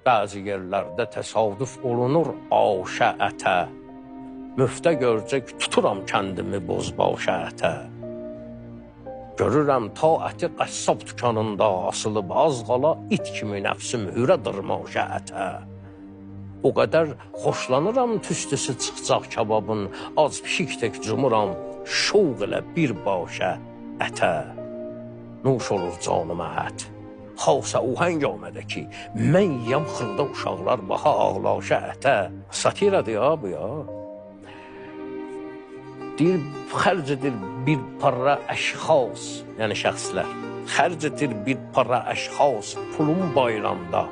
Bəzi yerlərdə təsadüf olunur aşə ətə. Müftə görcək tuturam kəndimi bozbaşə ətə. Görürəm ta əti qəssab dükanında asılıb, az qala it kimi nəfsim hürə dırmaşə ətə. O qədər xoşlanıram tüstüsü çıxacaq kababın, az pişik tək cumuram şovq ilə bir başə ətə. Nuş olur canıma ət. Xasə o həngamədə ki, mən yiyəm xırda uşaqlar baxa ağlaşa ətə. Satiradır ya bu ya. Deyir, xərc edir bir para əşxas, yəni şəxslər. Xərc edir bir para əşxas pulun bayramda.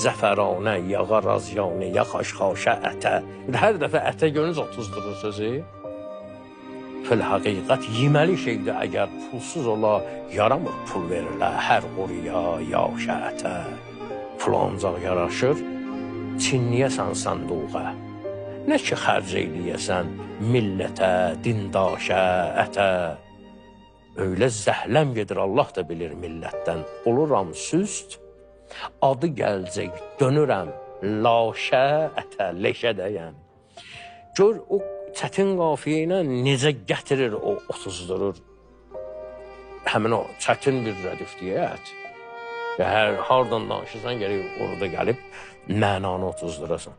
Zəfəranə, yağa razyanı, ya xaşxaşə ətə. Hər dəfə ətə görünüz otuzdurur sözü. Fil-həqiqət yeməli şeydir, əgər pulsuz ola, yaramır pul verilə hər oraya, yaşə ətə. Pul ancaq yaraşır, çinliyəsən sanduğa. Nə ki xərc eləyəsən millətə, dindaşə, ətə. Öylə zəhləm gedir, Allah da bilir millətdən. Oluram süst, adı gəlcək, dönürəm laşə, ətə, leşə də yəni. Gör o çətin qafiyə ilə necə gətirir, o otuzdurur. Həmin o çətin bir rədif deyə ət. Və hər hardan danışırsan, gərək orada gəlib mənanı otuzdurasan.